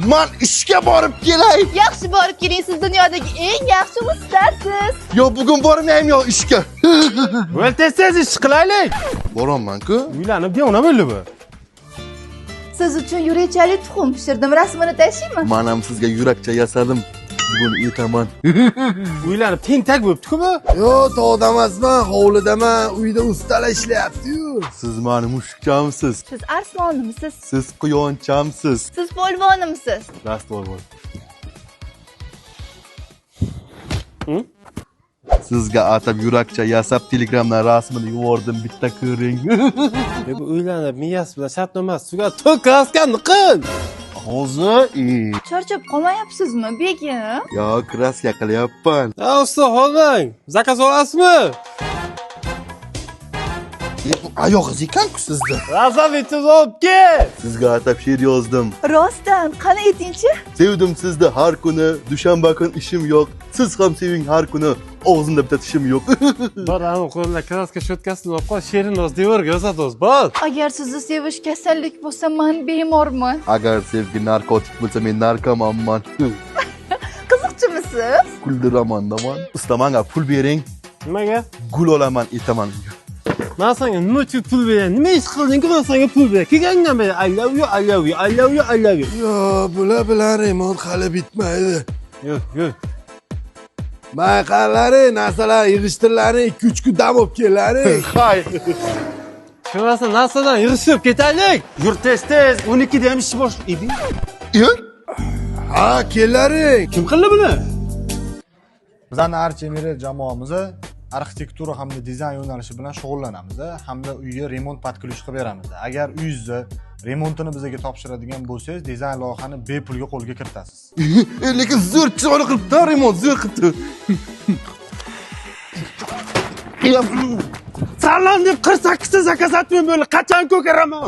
Man ishga borib kelay. Yaxshi, borib keling, siz dunyodagi eng yaxshi ustasiz. Yo, bugun bormayman yo ishga. Bo'l, tez tez ish qilaylik. Boraman-ku. Uylanib devona bo'ldi bu. Siz uchun yurakchali tuxum pishirdim, rasmini tashiymi? Man ham sizga yurakcha yasadim. Bugun etaman. Uylanib tentak bo'libdi-ku bu. Yo, tog'da emasman, hovlidaman. Uyda ustalar ishlayapti-yu. Siz mani mushukchamsiz. Siz arslonimsiz. Siz quyonchamsiz. Siz polvonimsiz. Rast polvon. Sizga atab yurakcha yasab Telegramdan rasmini yubordim, bitta ko'ring. E, bu uylanib miyasi bilan shartnomasi tugal, to'k kraskani qil. Hozir Charchab qolmayapsizmi, begim? Yo, kraska qilyapman. Ha, usta, holmang. Zakaz olasizmi? Oyog'ingiz ekan-ku sizni. Rasam etib olib kel. Sizga atab she'r yozdim. Rostdan, qani aytingchi? Sevdim sizni har kuni, dushanba kun ishim yo'q. Siz ham seving har kuni, og'zimda bitta tishim yo'q. Bor, anavi qo'lida kraska shotkasini olib qol, she'rini yoz, devorga yozadi o'zi. Bor. Agar sizni sevish kasallik bo'lsa, man bemorman. Agar sevgi narkotik bo'lsa, men narkomanman. Qiziqchimisiz? Kuldiraman daman. Usta, menga pul bering, Nimaga? Gul olaman, etaman. Man senga nima uchun pul beraman? Nima ish qilding-ku man senga pul beraman? Kelgandan beri I love you, I love you, I love you, I love you. Yo, bular bilan remont hali bitmaydi. Yur, yur. Mayqalaring, narsalar yig'ishtirlaring, 2-3 kun dam olib kellaring. Hay. Tushunmasdan narsadan yig'ishib ketaylik. Yur, tez tez, 12 da ham ish bosh. Ibi. Yur. Ha, kellaring. Kim qildi buni? Bizani Archa Emiri jamoamiz arxitektura hamda dizayn yo'nalishi bilan shug'ullanamiz hamda uyga remont под ключ qilib beramiz. Agar uyingizni remontini bizga topshiradigan bo'lsangiz, dizayn loyihani bepulga qo'lga kiritasiz. Lekin zo'r, chiroyli qilibdi, remont zo'r qilibdi. Salom deb 48 ta zakaz atmay bo'ldi. Qachon ko'karaman?